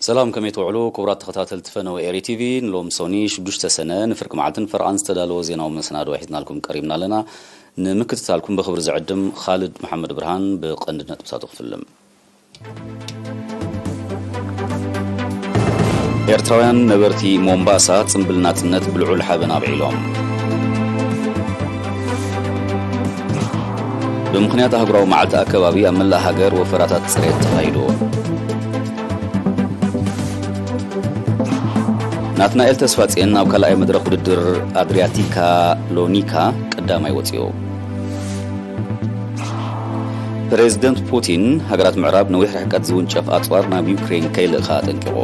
ሰላም፣ ከመይ ትውዕሉ ክቡራት ተኸታተልቲ ፈነወ ኤሪ ቲቪ? ንሎም ሶኒ ሽዱሽተ ሰነ ንፍርቂ መዓልትን ፈርቓን ዝተዳለወ ዜናዊ መሰናድኦ ሒዝናልኩም ቀሪብና ኣለና። ንምክትታልኩም ብኽብሪ ዝዕድም ኻልድ መሓመድ ብርሃን። ብቐንዲ ነጥብታቱ ክፍልም። ኤርትራውያን ነበርቲ ሞምባሳ ጽምብል ናጽነት ብልዑል ሓበን ኣብዒሎም። ብምኽንያት ኣህጉራዊ መዓልቲ ኣከባቢ ኣብ መላእ ሃገር ወፈራታት ጽሬት ተኻይዱ። ናትናኤል ተስፋጽዮን ኣብ ካልኣይ መድረኽ ውድድር ኣድሪያቲካ ሎኒካ ቀዳማይ ወጺኡ። ፕሬዝደንት ፑቲን፣ ሃገራት ምዕራብ ነዊሕ ርሕቀት ዝውንጨፍ ኣጽዋር ናብ ዩክሬን ከይልእኻ ኣጠንቂቑ።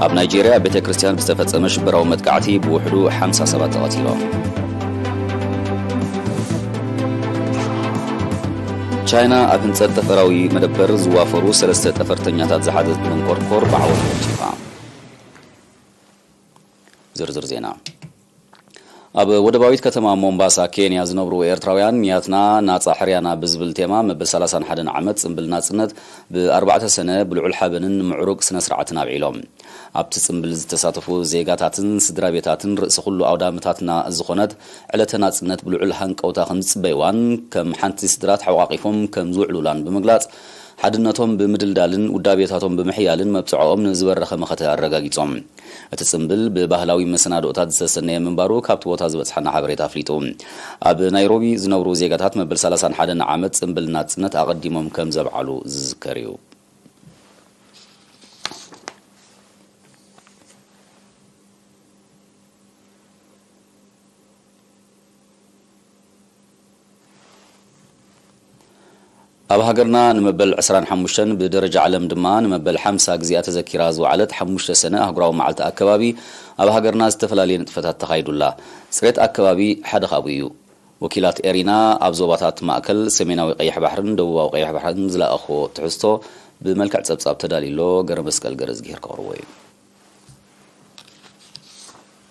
ኣብ ናይጄርያ ቤተ ክርስቲያን ብዝተፈጸመ ሽበራዊ መጥቃዕቲ ብውሕዱ ሓምሳ ሰባት ተቐቲሎም። ቻይና ኣብ ህንጸት ጠፈራዊ መደበር ዝዋፈሩ ሰለስተ ጠፈርተኛታት ዝሓዘት መንኮርኮር ብዓወት ወንጪፋ። ዝርዝር ዜና። ኣብ ወደባዊት ከተማ ሞምባሳ ኬንያ ዝነብሩ ኤርትራውያን፣ ያትና ናጻ ሕርያና ብዝብል ቴማ መበል ሰላሳን ሓደን ዓመት ጽምብል ናጽነት ብኣርባዕተ ሰነ ብልዑል ሓበንን ምዕሩግ ስነ ስርዓትን ኣብዒሎም። ኣብቲ ጽምብል ዝተሳተፉ ዜጋታትን ስድራ ቤታትን ርእሲ ኩሉ ኣውዳምታትና ዝኾነት ዕለተ ናጽነት ብልዑል ሃንቀውታ ከም ዝጽበይዋን ከም ሓንቲ ስድራ ተሓቋቒፎም ከም ዝውዕሉላን ብምግላጽ፣ ሓድነቶም ብምድልዳልን ውዳቤታቶም ብምሕያልን መብጽዖኦም ንዝበረኸ መኸተ ኣረጋጊጾም። እቲ ጽምብል ብባህላዊ መሰናድኦታት ዝተሰነየ ምንባሩ ካብቲ ቦታ ዝበጽሓና ሓበሬታ ኣፍሊጡ። ኣብ ናይሮቢ ዝነብሩ ዜጋታት መበል ሰላሳን ሓደን ዓመት ጽምብል ናጽነት ኣቐዲሞም ከም ዘብዓሉ ዝዝከር እዩ። ኣብ ሃገርና ንመበል ዕስራን ሓሙሽተን ብደረጃ ዓለም ድማ ንመበል ሓምሳ ግዜኣ ተዘኪራ ዝወዓለት ሓሙሽተ ሰነ ኣህጉራዊ መዓልቲ ኣከባቢ ኣብ ሃገርና ዝተፈላለየ ንጥፈታት ተኻይዱላ። ጽሬት ኣከባቢ ሓደ ካብኡ እዩ። ወኪላት ኤሪና ኣብ ዞባታት ማእከል፣ ሰሜናዊ ቀይሕ ባሕርን ደቡባዊ ቀይሕ ባሕርን ዝለኣኽዎ ትሕዝቶ ብመልክዕ ጸብጻብ ተዳልዩሎ። ገረ መስቀል ገረዝጊሄር ከቕርቦ እዩ።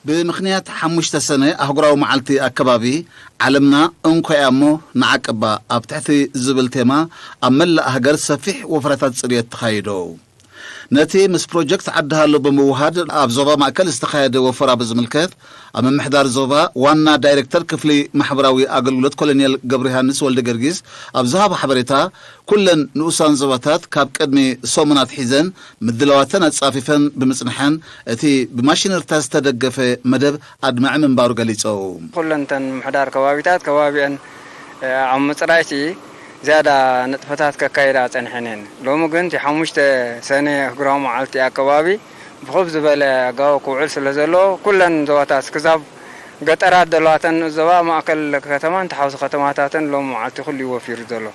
ብምኽንያት ሓሙሽተ ሰነ ኣህጉራዊ መዓልቲ ኣከባቢ፣ ዓለምና እንኮ እያ እሞ ንዓቅባ ኣብ ትሕቲ ዝብል ቴማ ኣብ መላእ ሃገር ሰፊሕ ወፈራታት ጽርየት ተኻይዶ። ነቲ ምስ ፕሮጀክት ዓዲ ሃሎ ብምውሃድ ኣብ ዞባ ማእከል ዝተኻየደ ወፈራ ብዝምልከት፣ ኣብ ምምሕዳር ዞባ ዋና ዳይሬክተር ክፍሊ ማሕበራዊ ኣገልግሎት ኮሎኔል ገብረዮሃንስ ወልደ ጊዮርጊስ ኣብ ዝሃቦ ሓበሬታ፣ ኩለን ንኡሳን ዞባታት ካብ ቅድሚ ሰሙናት ሒዘን ምድላዋተን ኣጻፊፈን ብምጽንሐን፣ እቲ ብማሽነሪታት ዝተደገፈ መደብ ኣድማዒ ምንባሩ ገሊጾም። ኩለን እተን ምምሕዳር ከባቢታት ከባቢአን፣ እ፣ ኣብ ምጽራይሲ ዝያዳ ንጥፈታት ከካይዳ ጸኒሐን እየን። ሎሚ ግን እቲ ሓሙሽተ ሰነ ኣህጉራዊ መዓልቲ ኣከባቢ ብኹብ ዝበለ ኣጋባብ ክውዕል ስለ ዘለዎ፣ ኩለን ዞባታት ክሳብ ገጠራት ዘለዋ እተን ዞባ ማእከል ከተማን ተሓውሲ ከተማታትን ሎሚ መዓልቲ ኩሉ እዩ ወፊሩ ዘሎ።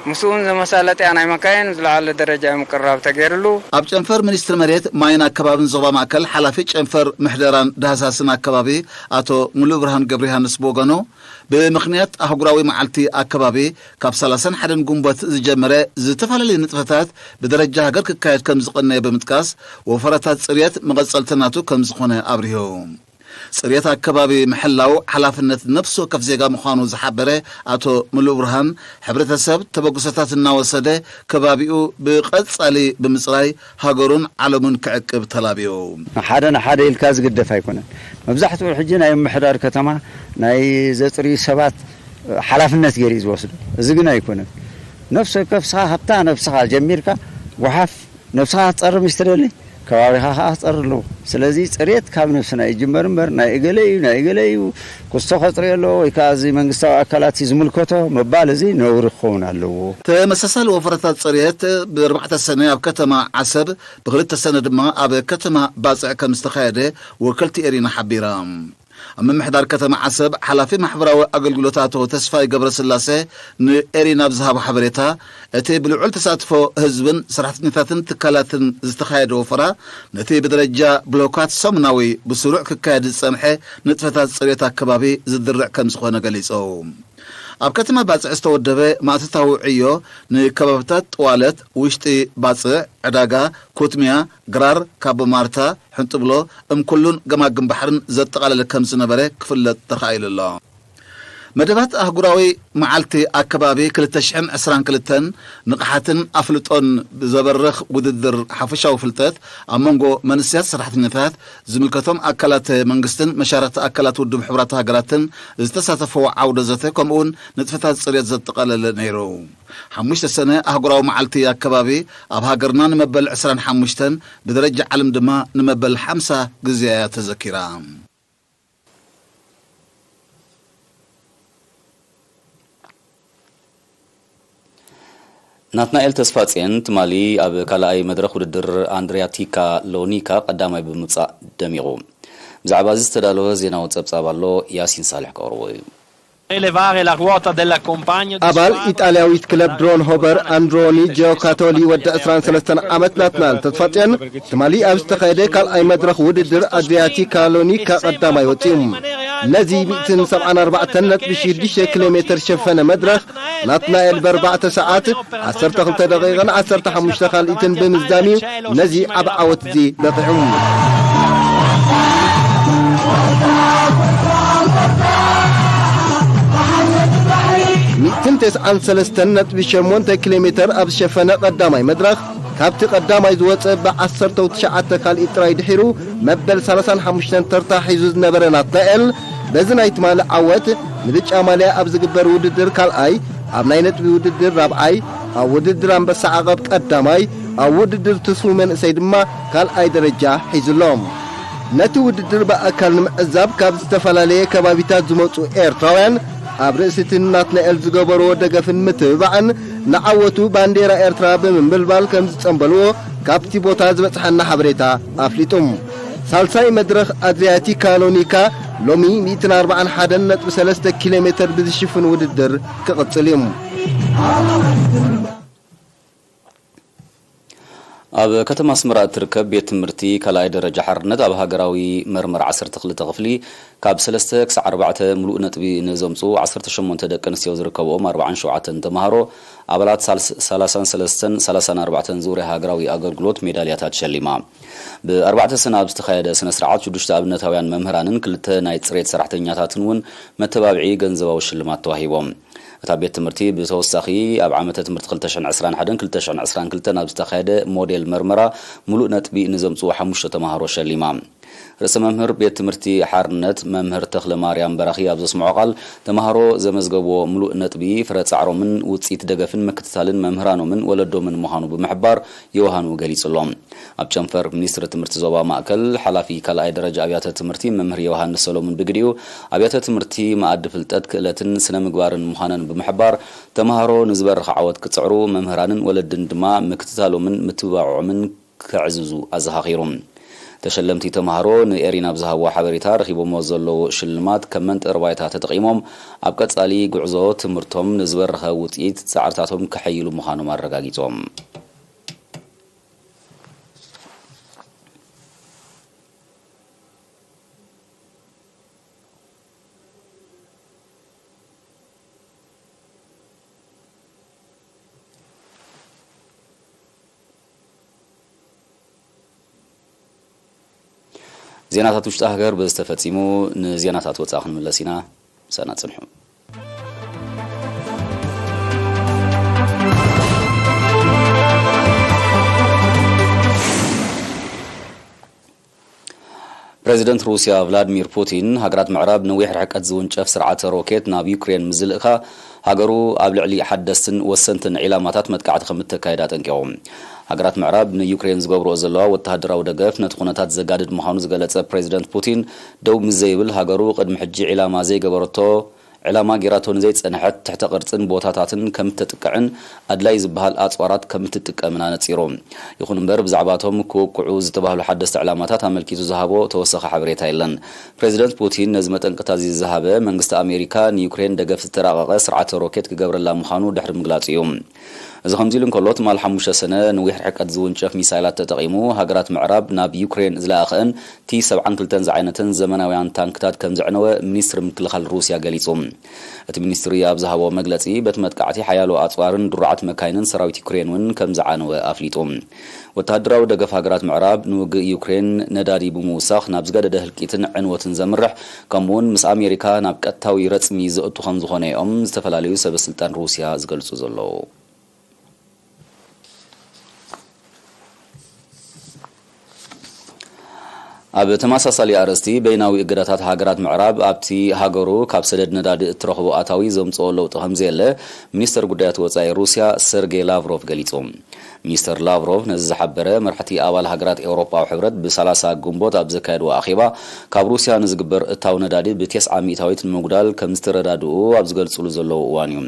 ምስኡ እውን ዘመሳለጥያ ናይ መካይን ዝለዓለ ደረጃ እዩ ምቅርራብ ተገይርሉ። ኣብ ጨንፈር ሚኒስትሪ መሬት፣ ማይን ኣከባብን ዞባ ማእከል ሓላፊ ጨንፈር ምሕደራን ዳህሳስን ኣከባቢ ኣቶ ሙሉእ ብርሃን ገብረ ዮሃንስ ብወገኑ፣ ብምኽንያት ኣህጉራዊ መዓልቲ ኣከባቢ ካብ ሰላሳን ሓደን ግንቦት ዝጀመረ ዝተፈላለዩ ንጥፈታት ብደረጃ ሃገር ክካየድ ከም ዝቐነየ ብምጥቃስ፣ ወፈራታት ጽርየት መቐጸልቲ ናቱ ከም ዝኾነ ኣብሪሁ። ጽርየት ኣከባቢ ምሕላው ሓላፍነት ነፍሲ ወከፍ ዜጋ ምዃኑ ዝሓበረ ኣቶ ሙሉእ ብርሃን፣ ሕብረተሰብ ተበግሶታት እናወሰደ ከባቢኡ ብቐጻሊ ብምጽራይ ሃገሩን ዓለሙን ክዕቅብ ተላብዩ። ሓደ ንሓደ ኢልካ ዝግደፍ ኣይኮነን። መብዛሕትኡ ሕጂ ናይ ምምሕዳር ከተማ ናይ ዘጽርዩ ሰባት ሓላፍነት ገይሩ እዩ ዝወስዶ። እዚ ግን ኣይኮነን። ነፍሲ ወከፍ ስኻ ሃብታ ነብስኻ ጀሚርካ፣ ጓሓፍ ነብስኻ ክትጸሪ ምስ ትደሊ፣ ከባቢኻ ኸኣ ክጸሪ ኣለዎ። ስለዚ ጽሬት ካብ ነብስና ይጅመር እምበር፣ ናይ እገለ እዩ፣ ናይ እገለ እዩ፣ ኩስቶ ከጽርዮ ኣለዎ፣ ወይ ከኣ እዚ መንግስታዊ ኣካላት እዩ ዝምልከቶ ምባል፣ እዚ ነውሪ ክኸውን ኣለዎ። ተመሳሳሊ ወፈረታት ጽሬት ብኣርባዕተ ሰነ ኣብ ከተማ ዓሰብ፣ ብክልተ ሰነ ድማ ኣብ ከተማ ባጽዕ ከም ዝተኻየደ ወከልቲ ኤሪና ሓቢራ። ኣብ ምምሕዳር ከተማ ዓሰብ ሓላፊ ማሕበራዊ ኣገልግሎት ኣቶ ተስፋይ ገብረስላሴ ንኤሪና ኣብ ዝሃቦ ሓበሬታ፣ እቲ ብልዑል ተሳትፎ ህዝብን ሰራሕተኛታትን ትካላትን ዝተኻየደ ወፈራ፣ ነቲ ብደረጃ ብሎካት ሰሙናዊ ብስሩዕ ክካየድ ዝጸንሐ ንጥፈታት ጽሬት ኣከባቢ ዝድርዕ ከም ዝኾነ ገሊጹ። ኣብ ከተማ ባጽዕ ዝተወደበ ማእቶታዊ ዕዮ ንከባብታት ጥዋለት፣ ውሽጢ ባጽዕ፣ ዕዳጋ፣ ኩትሚያ፣ ግራር፣ ካቦ ማርታ፣ ሕንጥብሎ፣ እምኩሉን ገማግም ባሕርን ዘጠቓለለ ከም ዝነበረ ክፍለጥ ተኻኢሉ ኣሎ። መደባት ኣህጉራዊ መዓልቲ ኣከባቢ ክልተ ሽሕን ዕስራን ክልተን ንቕሓትን ኣፍልጦን ብዘበርኽ ውድድር ሓፈሻዊ ፍልጠት ኣብ መንጎ መንእሰያት ሰራሕተኛታት፣ ዝምልከቶም ኣካላት መንግስትን መሻርኽቲ ኣካላት ውድብ ሕቡራት ሃገራትን ዝተሳተፈዎ ዓውደ ዘተ፣ ከምኡውን ንጥፈታት ጽሬት ዘጠቓለለ ነይሩ። ሓሙሽተ ሰነ ኣህጉራዊ መዓልቲ ኣከባቢ ኣብ ሃገርና ንመበል ዕስራን ሓሙሽተን፣ ብደረጃ ዓለም ድማ ንመበል ሓምሳ ግዜ እያ ተዘኪራ። ናትናኤል ተስፋጽዮን ትማሊ ኣብ ካልኣይ መድረኽ ውድድር ኣድሪያቲካ ሎኒካ ቀዳማይ ብምውጻእ ደሚቑ። ብዛዕባ እዚ ዝተዳለወ ዜናዊ ጸብጻብ ኣሎ፣ ያሲን ሳልሕ ከቕርቦ እዩ። Elevare la ruota dell'accompagno di ኣባል squadra ኢጣልያዊት ክለብ ድሮን ሆቨር ኣንድሮኒ ጂዮካቶሊ ወዲ ዕስራን ሰለስተን ዓመት ናትናኤል ተስፋጽዮን ትማሊ ኣብ ዝተኻየደ ካልኣይ መድረኽ ውድድር ኣድሪያቲካ ሎኒካ ቀዳማይ ወጺኡ። ነዚ ሚእትን ሰብዓን ኣርባዕተን ነጥቢ ሽዱሽተ ኪሎ ሜትር ሸፈነ መድረኽ ናትናኤል ብኣርባዕተ ሰዓት ዓሰርተ ክልተ ደቂቕን ዓሰርተ ሓሙሽተ ካልኢትን ብምዝዛም እዩ ነዚ ዓቢ ዓወት እዚ በቒዑ። ሚእትን ተስዓን ሰለስተን ነጥቢ ሸሞንተ ኪሎ ሜትር ኣብ ዝሸፈነ ቀዳማይ መድረኽ ካብቲ ቀዳማይ ዝወጸ ብዓሰርተ ትሽዓተ ካልኢት ጥራይ ድሒሩ መበል ሰላሳን ሓሙሽተን ተርታ ሒዙ ዝነበረ ናትናኤል በዚ ናይ ትማሊ ዓወት ንብጫ ማልያ ኣብ ዝግበር ውድድር ካልኣይ፣ ኣብ ናይ ነጥቢ ውድድር ራብዓይ፣ ኣብ ውድድር ኣንበሳ ዓቐብ ቀዳማይ፣ ኣብ ውድድር ትስፉው መንእሰይ ድማ ካልኣይ ደረጃ ሒዙ ኣሎ። ነቲ ውድድር ብኣካል ንምዕዛብ ካብ ዝተፈላለየ ከባቢታት ዝመጹ ኤርትራውያን ኣብ ርእሲ እቲ ንናትናኤል ዝገበርዎ ደገፍን ምትብባዕን ንዓወቱ ባንዴራ ኤርትራ ብምንብልባል ከም ዝጸንበልዎ ካብቲ ቦታ ዝበጽሓና ሓበሬታ ኣፍሊጡ። ሳልሳይ መድረኽ ኣድሪያቲካ ሎኒካ ሎሚ ሚእትን ኣርባዓን ሓደን ነጥቢ ሰለስተ ኪሎ ሜትር ብዝሽፍን ውድድር ክቕጽል እዩ። ኣብ ከተማ ኣስመራ እትርከብ ቤት ትምህርቲ ካልኣይ ደረጃ ሓርነት ኣብ ሃገራዊ መርመራ ዓሰርተ ክልተ ክፍሊ ካብ ሰለስተ ክሳዕ ኣርባዕተ ምሉእ ነጥቢ ንዘምፅኡ ዓሰርተ ሸሞንተ ደቂ ኣንስትዮ ዝርከብኦም ኣርባዓን ሸውዓተን ተምሃሮ ኣባላት ሳልስ- ሰላሳን ሰለስተን ሰላሳን ኣርባዕተን ዙርያ ሃገራዊ ኣገልግሎት ሜዳልያታት ሸሊማ። ብኣርባዕተ ሰነ ኣብ ዝተኻየደ ስነ ስርዓት ሽዱሽተ ኣብነታውያን መምህራንን ክልተ ናይ ፅሬት ሰራሕተኛታትን እውን መተባብዒ ገንዘባዊ ሽልማት ተዋሂቦም። እታ ቤት ትምህርቲ ብተወሳኺ ኣብ ዓመተ ትምህርቲ ክልተ ሽሕን ዕስራን ሓደን ክልተ ሽሕን ዕስራን ክልተን ኣብ ዝተኻየደ ሞዴል መርመራ ምሉእ ነጥቢ ንዘምፅኡ ሓሙሽተ ተምሃሮ ሸሊማ። ርእሰ መምህር ቤት ትምህርቲ ሓርነት መምህር ተኽለ ማርያም በራኺ ኣብ ዘስምዖ ቃል፣ ተምሃሮ ዘመዝገብዎ ምሉእ ነጥቢ ፍረ ጻዕሮምን ውፅኢት ደገፍን ምክትታልን መምህራኖምን ወለዶምን ምዃኑ ብምሕባር ዮውሃኑ ገሊጹ ኣሎ። ኣብ ጨንፈር ሚኒስትሪ ትምህርቲ ዞባ ማእከል ሓላፊ ካልኣይ ደረጃ ኣብያተ ትምህርቲ መምህር ዮውሃንስ ሰሎሙን ብግዲኡ፣ ኣብያተ ትምህርቲ መኣዲ ፍልጠት፣ ክእለትን ስነ ምግባርን ምዃነን ብምሕባር፣ ተምሃሮ ንዝበርኽ ዓወት ክጽዕሩ፣ መምህራንን ወለድን ድማ ምክትታሎምን ምትብባዖምን ከዕዝዙ ኣዘኻኺሩ። ተሸለምቲ ተምሃሮ ንኤሪና ብዝሃብዎ ሓበሬታ፣ ረኺቦሞ ዘለዉ ሽልማት ከም መንጠሪ ባይታ ተጠቒሞም ኣብ ቀጻሊ ጉዕዞ ትምህርቶም ንዝበረኸ ውጽኢት ጻዕርታቶም ከሐይሉ ምዃኖም ኣረጋጊጾም። ዜናታት ውሽጢ ሃገር በዚ ተፈጺሙ። ንዜናታት ወጻኢ ክንምለስ ኢና። ምሳና ጽንሑ። ፕረዚደንት ሩስያ ቭላድሚር ፑቲን፣ ሃገራት ምዕራብ ነዊሕ ርሕቀት ዝውንጨፍ ስርዓተ ሮኬት ናብ ዩክሬን ምስ ዝልእካ፣ ሃገሩ ኣብ ልዕሊ ሓደስትን ወሰንትን ዒላማታት መጥቃዕቲ ከም እተካይድ ኣጠንቂቑ። ሃገራት ምዕራብ ንዩክሬን ዝገብርኦ ዘለዋ ወተሃደራዊ ደገፍ ነቲ ኩነታት ዘጋድድ ምዃኑ ዝገለጸ ፕረዚደንት ፑቲን፣ ደው ምስ ዘይብል፣ ሃገሩ ቅድሚ ሕጂ ዒላማ ዘይገበረቶ ዕላማ ጌራቶ ንዘይጸንሐት ትሕተ ቅርጽን ቦታታትን ከም እተጥቅዕን ኣድላይ ዝበሃል ኣጽዋራት ከም እትጥቀምን ኣነጺሩ። ይኹን እምበር፣ ብዛዕባቶም ክውቅዑ ዝተባህሉ ሓደስቲ ዕላማታት ኣመልኪቱ ዝሃቦ ተወሳኺ ሓበሬታ የለን። ፕረዚደንት ፑቲን ነዚ መጠንቀቕታ እዚ ዝሃበ፣ መንግስቲ ኣሜሪካ ንዩክሬን ደገፍ ዝተራቐቐ ስርዓተ ሮኬት ክገብረላ ምዃኑ ድሕሪ ምግላጹ እዩ። እዚ ከምዚ ኢሉ እንከሎ፣ ትማል ሓሙሽተ ሰነ ነዊሕ ርሕቀት ዝውንጨፍ ሚሳይላት ተጠቒሙ ሃገራት ምዕራብ ናብ ዩክሬን ዝለኣኸአን ቲ ሰብዓን ክልተን ዝዓይነተን ዘመናውያን ታንክታት ከም ዘዕነወ ሚኒስትሪ ምክልኻል ሩስያ ገሊጹ። እቲ ሚኒስትሪ ኣብ ዝሃቦ መግለጺ፣ በቲ መጥቃዕቲ ሓያሎ ኣጽዋርን ድሩዓት መካይንን ሰራዊት ዩክሬን እውን ከም ዝዓነወ ኣፍሊጡ። ወተሃደራዊ ደገፍ ሃገራት ምዕራብ ንውግእ ዩክሬን ነዳዲ ብምውሳኽ ናብ ዝገደደ ህልቂትን ዕንወትን ዘምርሕ፣ ከምኡውን ምስ ኣሜሪካ ናብ ቀጥታዊ ረጽሚ ዘእቱ ከም ዝኾነ እዮም ዝተፈላለዩ ሰበ ስልጣን ሩስያ ዝገልጹ ዘለዉ። ኣብ ተመሳሳሊ ኣርእስቲ፣ በይናዊ እገዳታት ሃገራት ምዕራብ ኣብቲ ሃገሩ ካብ ሰደድ ነዳዲ እትረኽቦ ኣታዊ ዘምጽኦ ለውጢ ከም ዘየለ ሚኒስተር ጉዳያት ወጻኢ ሩስያ ሰርጌይ ላቭሮቭ ገሊጹ። ሚኒስተር ላቭሮቭ ነዚ ዝሓበረ፣ መራሕቲ ኣባል ሃገራት ኤውሮጳዊ ሕብረት ብሰላሳ ግንቦት ኣብ ዘካየድዎ ኣኼባ፣ ካብ ሩስያ ንዝግበር እታው ነዳዲ ብቴስዓ ሚእታዊት ንምጉዳል ከም ዝተረዳድኡ ኣብ ዝገልጽሉ ዘለዉ እዋን እዩ።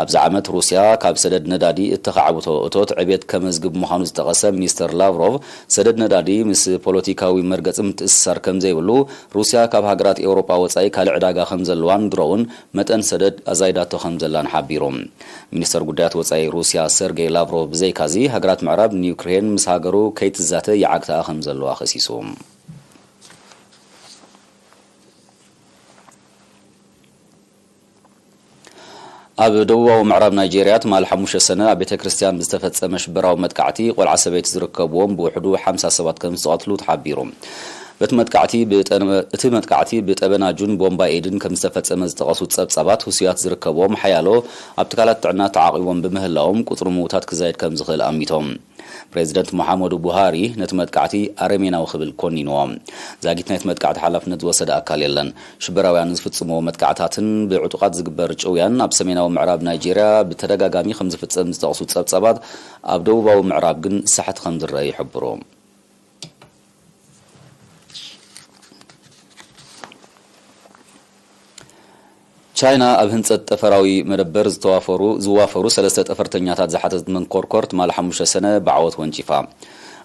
ኣብዚ ዓመት ሩስያ ካብ ሰደድ ነዳዲ እተኻዕብቶ እቶት ዕቤት ከመዝግብ ምዃኑ ዝጠቐሰ ሚኒስተር ላቭሮቭ፣ ሰደድ ነዳዲ ምስ ፖለቲካዊ መርገጺ ምትእስሳር ከም ዘይብሉ፣ ሩስያ ካብ ሃገራት ኤውሮጳ ወጻኢ ካልእ ዕዳጋ ከም ዘለዋን ድሮውን መጠን ሰደድ ኣዛይዳቶ ከም ዘላን ሓቢሩ። ሚኒስተር ጉዳያት ወጻኢ ሩስያ ሰርጌይ ላቭሮቭ ብዘይካዚ፣ ሃገራት ምዕራብ ንዩክሬን ምስ ሃገሩ ከይትዛተ ይዓግትኣ ከም ዘለዋ ከሲሱ። ኣብ ደቡባዊ ምዕራብ ናይጄርያ ትማል ሓሙሽተ ሰነ ኣብ ቤተ ክርስቲያን ብዝተፈጸመ ሽበራዊ መጥቃዕቲ ቆልዓ ሰበይቲ ዝርከብዎም ብውሕዱ ሓምሳ ሰባት ከም ዝተቐትሉ ተሓቢሩ። በቲ መጥቃዕቲ ብጠ-፣ እቲ መጥቃዕቲ ብጠበናጁን ቦምባ ኤድን ከም ዝተፈጸመ ዝጠቐሱ ጸብጻባት፣ ህሱያት ዝርከብዎም ሓያሎ ኣብ ትካላት ጥዕና ተዓቒቦም ብምህላዎም ቁጽሪ ምዉታት ክዛየድ ከም ዝኽእል ኣሚቶም። ፕሬዚደንት ሙሓመዱ ቡሃሪ ነቲ መጥቃዕቲ ኣረሜናዊ ክብል ኮኒንዎ። ዛጊት ናይቲ መጥቃዕቲ ሓላፍነት ዝወሰደ ኣካል የለን። ሽበራውያን ዝፍጽምዎ መጥቃዕታትን ብዕጡቓት ዝግበር ጭውያን ኣብ ሰሜናዊ ምዕራብ ናይጄርያ ብተደጋጋሚ ከም ዝፍጸም ዝጠቕሱ ጸብጻባት፣ ኣብ ደቡባዊ ምዕራብ ግን ሳሕቲ ከም ዝረአ ይሕብሩ። ቻይና ኣብ ህንጸት ጠፈራዊ መደበር ዝተዋፈሩ፣ ዝዋፈሩ ሰለስተ ጠፈርተኛታት ዝሓተት መንኮርኮር ትማል ሓሙሽተ ሰነ ብዓወት ወንጪፋ።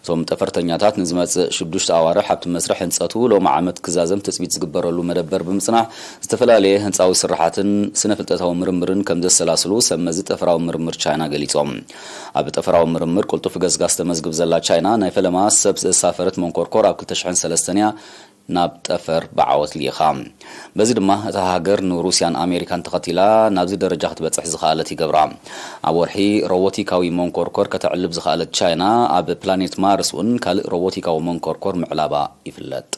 እቶም ጠፈርተኛታት ንዝመጽእ ሽዱሽተ ኣዋርሕ ኣብቲ መስርሕ ህንጸቱ ሎሚ ዓመት ክዛዘም ትጽቢት ዝግበረሉ መደበር ብምጽናሕ፣ ዝተፈላለየ ህንጻዊ ስራሓትን ስነ-ፍልጠታዊ ምርምርን ከም ዘሰላስሉ ሰብ መዚ ጠፈራዊ ምርምር ቻይና ገሊጾም። ኣብ ጠፈራዊ ምርምር ቅልጡፍ ገስጋስ ተመዝግብ ዘላ ቻይና፣ ናይ ፈለማ ሰብ ዘሳፈረት መንኮርኮር ኣብ ክልተ ሽሕን ሰለስተን እያ ናብ ጠፈር ብዓወት ልኢኻ። በዚ ድማ እታ ሃገር ንሩስያን ኣሜሪካን ተኸቲላ ናብዚ ደረጃ ክትበጽሕ ዝኸኣለት ይገብራ። ኣብ ወርሒ ሮቦቲካዊ መንኮርኮር ከተዕልብ ዝኸኣለት ቻይና፣ ኣብ ፕላኔት ማርስ እውን ካልእ ሮቦቲካዊ መንኮርኮር ምዕላባ ይፍለጥ።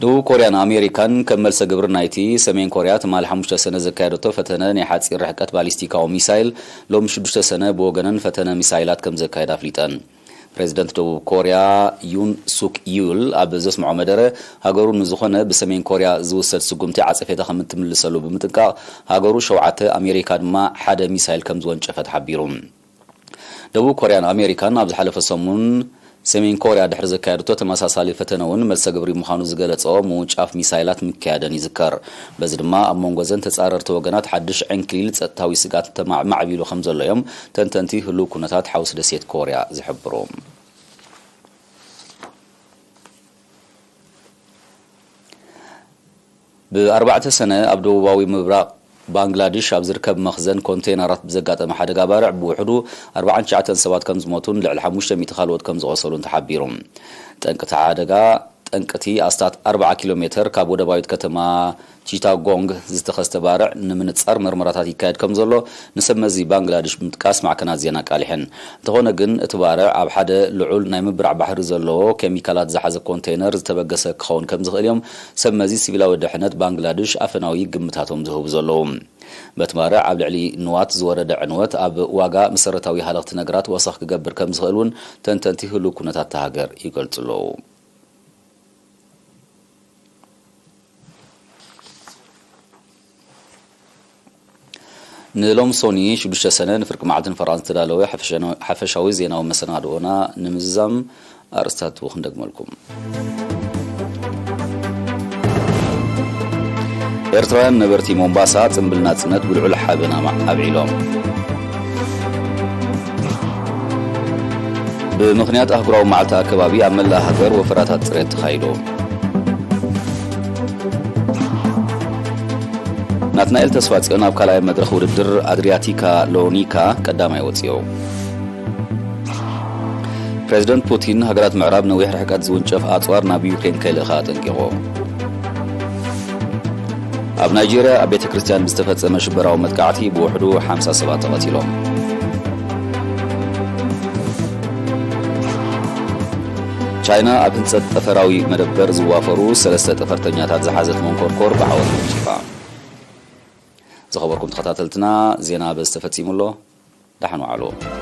ደቡብ ኮርያን ኣሜሪካን ከም መልሰ ግብሪ ናይቲ ሰሜን ኮርያ ትማሊ ሓሙሽተ ሰነ ዘካየደቶ ፈተነ ናይ ሓጺር ርሕቀት ባሊስቲካዊ ሚሳይል፣ ሎሚ ሽዱሽተ ሰነ ብወገነን ፈተነ ሚሳይላት ከም ዘካየዳ ኣፍሊጠን። ፕሬዚደንት ደቡብ ኮርያ ዩን ሱክ ዩል ኣብ ዘስምዖ መደረ፣ ሃገሩ ንዝኾነ ብሰሜን ኮርያ ዝውሰድ ስጉምቲ ዓጸፌታ ከም እትምልሰሉ ብምጥንቃቕ፣ ሃገሩ ሸውዓተ፣ ኣሜሪካ ድማ ሓደ ሚሳይል ከም ዝወንጨፈት ሓቢሩ። ደቡብ ኮርያን ኣሜሪካን ኣብ ዝሓለፈ ሰሙን ሰሜን ኮርያ ድሕሪ ዘካየደቶ ተመሳሳሊ ፈተነ እውን መልሰ ግብሪ ምዃኑ ዝገለጸኦ ምውንጫፍ ሚሳይላት ምክያደን ይዝከር። በዚ ድማ ኣብ መንጎ እዘን ተጻረርቲ ወገናት ሓድሽ ዕንክሊል ጸጥታዊ ስግኣት ተማ-፣ ማዕቢሉ ከም ዘሎ እዮም ተንተንቲ ህሉው ኩነታት ሓውሲ ደሴት ኮርያ ዝሕብሩ። ብኣርባዕተ ሰነ ኣብ ደቡባዊ ምብራቕ ባንግላዲሽ ኣብ ዝርከብ መኽዘን ኮንቴይነራት ብዘጋጠመ ሓደጋ ባርዕ ብውሕዱ ኣርባዓን ትሽዓተን ሰባት ከም ዝሞቱን ልዕሊ ሓሙሽተ ሚእቲ ካልኦት ከም ዝቖሰሉን ተሓቢሩ። ጠንቂ እቲ ሓደጋ፣ ጠንቂ እቲ ኣስታት ኣርብዓ ኪሎ ሜተር ካብ ወደባዊት ከተማ ቺታጎንግ ዝተኸስተ ባርዕ ንምንጻር መርመራታት ይካየድ ከም ዘሎ ንሰብ መዚ ባንግላዲሽ ብምጥቃስ ማዕከናት ዜና ኣቃሊሐን። እንተኾነ ግን፣ እቲ ባርዕ ኣብ ሓደ ልዑል ናይ ምብራዕ ባሕሪ ዘለዎ ኬሚካላት ዝሓዘ ኮንቴይነር ዝተበገሰ ክኸውን ከም ዝኽእል እዮም ሰብ መዚ ሲቪላዊ ድሕነት ባንግላድሽ ኣፈናዊ ግምታቶም ዝህቡ ዘለዉ። በቲ ባርዕ ኣብ ልዕሊ ንዋት ዝወረደ ዕንወት፣ ኣብ ዋጋ መሰረታዊ ሃለኽቲ ነገራት ወሰኽ ክገብር ከም ዝኽእል እውን ተንተንቲ ህሉው ኩነታት እታ ሃገር ይገልጹ ኣለዉ። ንሎሚ ሶኒ ሽዱሽተ ሰነ ንፍርቂ መዓልቲ ንፈረቓ ዝተዳለወ ሓፈሻዊ ዜናዊ መሰናድኦና ንምዝዛም ኣርእስታቱ ክንደግመልኩም። ኤርትራውያን ነበርቲ ሞምባሳ ጽምብል ናጽነት ብልዑል ሓበን ኣማ-፣ ኣብዒሎም። ብምኽንያት ኣህጉራዊ መዓልቲ ኣከባቢ ኣብ መላእ ሃገር ወፈራታት ጽሬት ተኻይዱ። ናትናኤል ተስፋጽዮን ኣብ ካልኣይ መድረኽ ውድድር ኣድሪያቲካ ሎኒካ ቀዳማይ ወጺኡ። ፕሬዚደንት ፑቲን፣ ሃገራት ምዕራብ ነዊሕ ርሕቀት ዝውንጨፍ ኣጽዋር ናብ ዩክሬን ከይልእኻ ኣጠንቂቑ። ኣብ ናይጄርያ ኣብ ቤተ ክርስቲያን ብዝተፈጸመ ሽበራዊ መጥቃዕቲ ብውሕዱ ሓምሳ ሰባት ተቐቲሎም። ቻይና ኣብ ህንጸት ጠፈራዊ መደበር ዝዋፈሩ ሰለስተ ጠፈርተኛታት ዝሓዘት መንኮርኮር ብዓወት ወንጪፋ። ዝኸበርኩም ተኸታተልትና፣ ዜና በዚ ተፈጺሙ ኣሎ። ደሓን ዋዕሉ።